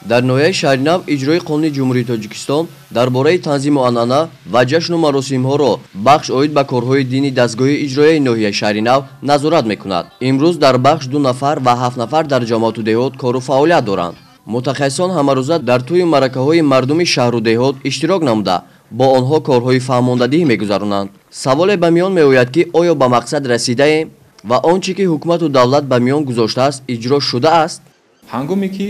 Дар ноҳияи Шаҳринав иҷрои қонуни Ҷумҳурии Тоҷикистон дар бораи танзиму анъана ва ҷашну маросимҳоро бахш оид ба корҳои дини дастгоҳи иҷроияи ноҳияи Шаҳринав назорат мекунад. Имрӯз дар бахш 2 нафар ва 7 нафар дар ҷамоату деҳот кору фаъолият доранд. Мутахассисон ҳамарӯза дар тӯи маъракаҳои мардуми шаҳру деҳот иштирок намуда, бо онҳо корҳои фаҳмондадиҳ мегузаронанд. Саволе ба миён меояд, ки оё ба мақсад расидаем ва он чӣ ки ҳукумату давлат ба миён гузоштааст иҷро шудааст? Ҳангоме ки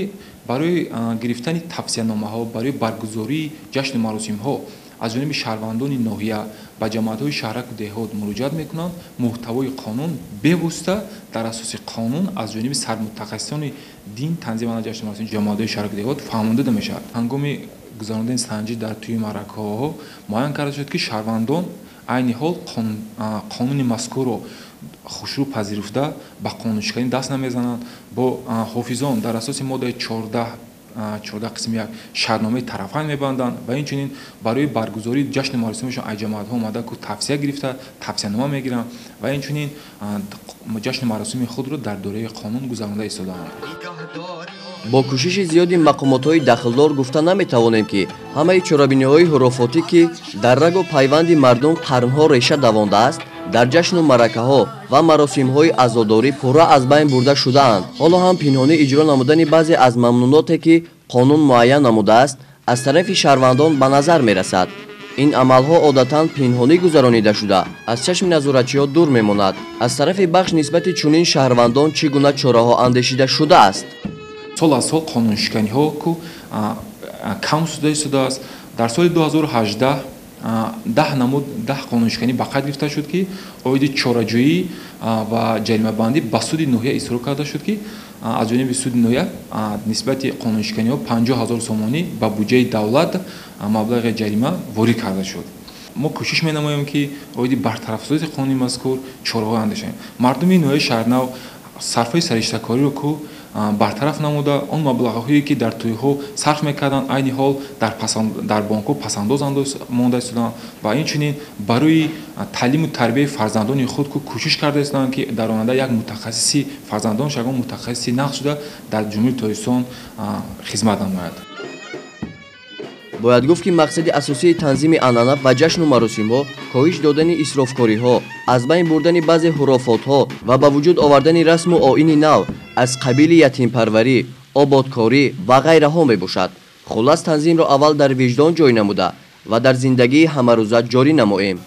барои гирифтани тавсияномаҳо барои баргузории ҷашну маросимҳо аз ҷониби шаҳрвандони ноҳия ба ҷамоатҳои шаҳраку деҳот муроҷиат мекунанд, муҳтавои қонун бевосита дар асоси қонун аз ҷониби сармутахассисони дин, танзим ва ҷашну маросими ҷамоатҳои шаҳраку деҳот фаҳмонда мешавад. Ҳангоми гузарондани санҷиш дар тӯи маъракаҳо муайян карда шуд, ки шаҳрвандон айни ҳол қонуни мазкурро хушрӯ пазируфта ба қонуншиканӣ даст намезананд. Бо ҳофизон дар асоси моддаи 14 қисми 1 шартномаи тарафайн мебанданд ва инчунин барои баргузории ҷашну маросимашон аз ҷамоатҳо омада ку тавсия гирифта тавсиянома мегиранд ва инчунин ҷашну маросими худро дар доираи қонун гузаронда истодаанд. Бо кӯшиши зиёди мақомотҳои дахлдор гуфта наметавонем, ки ҳамаи чорабиниҳои ҳурофотӣ, ки дар рагу пайванди мардум қарнҳо реша давондааст, дар ҷашну маъракаҳо ва маросимҳои азодорӣ пурра аз байн бурда шудаанд. Ҳоло ҳам пинҳонӣ иҷро намудани баъзе аз мамнуноте, ки қонун муайян намудааст, аз тарафи шаҳрвандон ба назар мерасад. Ин амалҳо одатан пинҳонӣ гузаронида шуда, аз чашми назоратчиҳо дур мемонад. Аз тарафи бахш нисбати чунин шаҳрвандон чӣ гуна чораҳо андешида шудааст? Сол аз сол қонуншиканиҳо ку кам шуда истодааст. Дар соли 2018 10 намуд 10 қонуншиканӣ ба қайд гирифта шуд, ки оиди чораҷӯӣ ва ҷаримабандӣ ба суди ноҳия исрор карда шуд, ки аз ҷониби суди ноҳия нисбати қонуншиканиҳо 50 000 сомонӣ ба буҷаи давлат маблағи ҷарима ворид карда шуд. Мо кӯшиш менамоем, ки оиди бартарафсозии қонуни мазкур чораҳо андешаем. Мардуми ноҳияи Шаҳринав сарфаи сариштакориро ку бартараф намуда, он маблағҳое, ки дар тӯйҳо сарф мекарданд, айни ҳол дар бонкҳо пасандоз монда истоданд ва инчунин барои таълиму тарбияи фарзандони худ кӯшиш карда истоданд, ки дар оянда як мутахассиси фарзандон ягон мутахассиси нақш шуда дар Ҷумҳурии Тоҷикистон хизмат намояд. Бояд гуфт, ки мақсади асосии танзими анъана ва ҷашну маросимҳо коҳиш додани исрофкориҳо, аз байн бурдани баъзе ҳурофотҳо ва ба вуҷуд овардани расму оини нав аз қабили ятимпарварӣ, ободкорӣ ва ғайраҳо мебошад. Хуллас, танзимро аввал дар виҷдон ҷой намуда ва дар зиндагии ҳамарӯза ҷорӣ намоем.